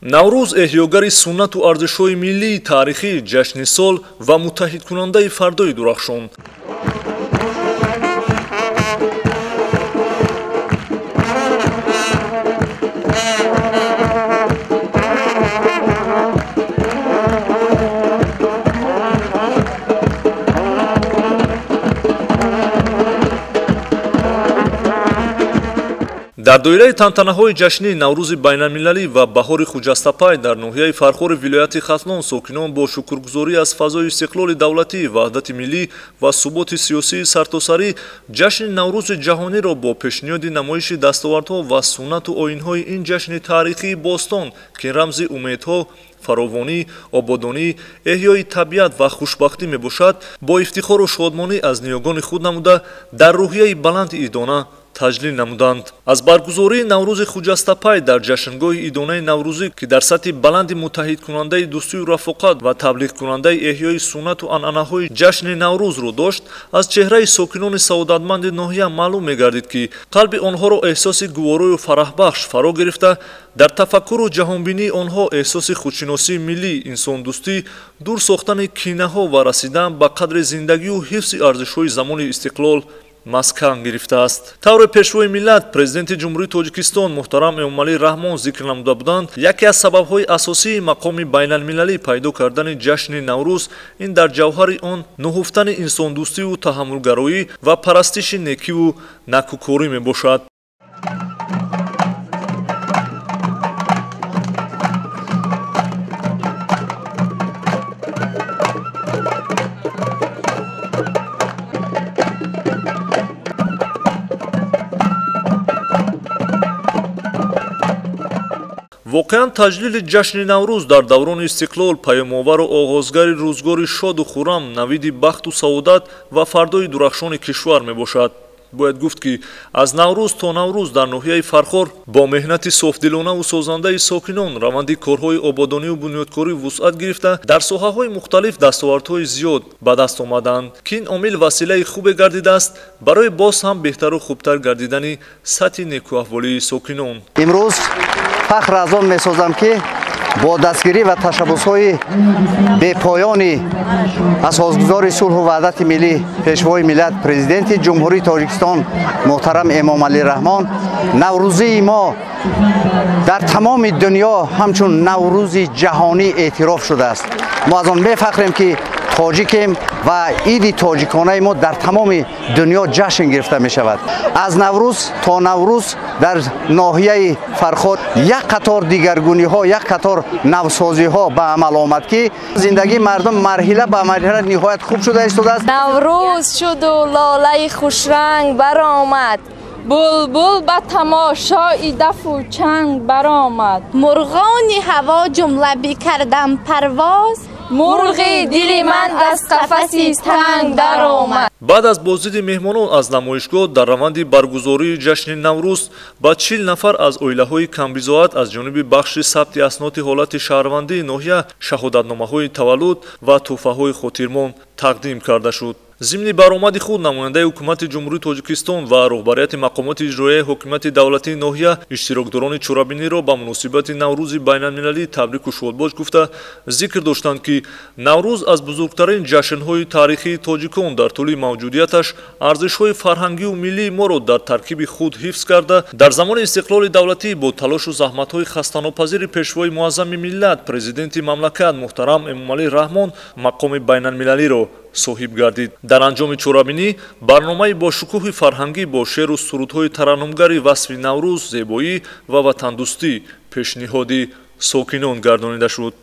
Наврӯз эҳёгари суннату арзишҳои миллии таърихӣ, ҷашни сол ва муттаҳидкунандаи фардои дурахшон. Дар доираи тантанаҳои ҷашнии Наврӯзи байналмилалӣ ва баҳори хуҷастапай дар ноҳияи Фархори вилояти Хатлон сокинон бо шукргузорӣ аз фазои истиқлоли давлатӣ, ваҳдати миллӣ ва суботи сиёсии сартосарӣ ҷашни Наврӯзи ҷаҳониро бо пешниҳоди намоиши дастовардҳо ва суннату оинҳои ин ҷашни таърихии бостон, ки рамзи умедҳо, фаровонӣ, ободонӣ, эҳёи табиат ва хушбахтӣ мебошад, бо ифтихору шодмонӣ аз ниёгони худ намуда дар рӯҳияи баланди идона таҷлил намуданд. Аз баргузории Наврӯзи хуҷастапай дар ҷашнгоҳи идонаи наврӯзӣ, ки дар сатҳи баланди муттаҳидкунандаи дӯстию рафоқат ва таблиғкунандаи эҳёи суннату анъанаҳои ҷашни Наврӯзро дошт, аз чеҳраи сокинони саодатманди ноҳия маълум мегардид, ки қалби онҳоро эҳсоси гуворою фараҳбахш фаро гирифта, дар тафаккуру ҷаҳонбинии онҳо эҳсоси худшиносии миллӣ, инсондӯстӣ, дур сохтани кинаҳо ва расидан ба қадри зиндагию ҳифзи арзишҳои замони истиқлол маскан гирифтааст. Тавре пешвои миллат, президенти Ҷумҳурии Тоҷикистон муҳтарам Эмомалӣ Раҳмон зикр намуда буданд, яке аз сабабҳои асосии мақоми байналмилалӣ пайдо кардани ҷашни Наврӯз ин дар ҷавҳари он нуҳуфтани инсондӯстиву таҳаммулгароӣ ва парастиши некиву накӯкорӣ мебошад. Воқеан, таҷлили ҷашни Наврӯз дар даврони истиқлол паёмовару оғозгари рӯзгори шоду хуррам, навиди бахту саодат ва фардои дурахшони кишвар мебошад. Бояд гуфт, ки аз Наврӯз то Наврӯз дар ноҳияи Фархор бо меҳнати софдилонаву созандаи сокинон раванди корҳои ободонию бунёдкорӣ вусъат гирифта, дар соҳаҳои мухталиф дастовардҳои зиёд ба даст омаданд, ки ин омил василаи хубе гардидааст барои боз ҳам беҳтару хубтар гардидани сатҳи некӯаҳволии сокинон. Имрӯз фахр аз он месозам, ки бо дастгирӣ ва ташаббусҳои бепоёни асосгузори сулҳу ваҳдати миллӣ, пешвои миллат, президенти Ҷумҳурии Тоҷикистон муҳтарам Эмомалӣ Раҳмон, наврӯзии мо дар тамоми дунё ҳамчун наврӯзи ҷаҳонӣ эътироф шудааст. Мо аз он мефахрем, ки тоҷикем ва иди тоҷиконаи мо дар тамоми дунё ҷашн гирифта мешавад. Аз Наврӯз то Наврӯз дар ноҳияи Фархор як қатор дигаргуниҳо, як қатор навсозиҳо ба амал омад, ки зиндагии мардум марҳила ба марҳила ниҳоят хуб шуда истодааст. Наврӯз шуду лолаи хушранг баромад, булбул ба тамошои дафу чанг баромад, мурғони ҳаво ҷумла бикардам парвоз, мурғи дили ман аз қафаси танг даромад. Баъд аз боздиди меҳмонон аз намоишгоҳ дар раванди баргузории ҷашни Наврӯз ба 40 нафар аз оилаҳои камбизоат аз ҷониби бахши сабти асноди ҳолати шаҳрвандии ноҳия шаҳодатномаҳои таваллуд ва тӯҳфаҳои хотирмон тақдим карда шуд. Зимни баромади худ намояндаи ҳукумати Ҷумҳурии Тоҷикистон ва роҳбарияти мақомоти иҷроияи ҳокимияти давлатии ноҳия иштирокдорони чорабиниро ба муносибати Наврӯзи байналмилалӣ табрику шодбош гуфта, зикр доштанд, ки Наврӯз аз бузургтарин ҷашнҳои таърихии тоҷикон дар тӯли мавҷудияташ арзишҳои фарҳангию миллии моро дар таркиби худ ҳифз карда, дар замони истиқлоли давлатӣ бо талошу заҳматҳои хастанопазири пешвои муаззами миллат, президенти мамлакат муҳтарам Эмомалӣ Раҳмон мақоми байналмилалиро соҳиб гардид. Дар анҷоми чорабинӣ барномаи бо шукӯҳи фарҳангӣ бо шеъру сурудҳои тараннумгари васфи Наврӯз, зебоӣ ва ватандӯстӣ пешниҳоди сокинон гардонида шуд.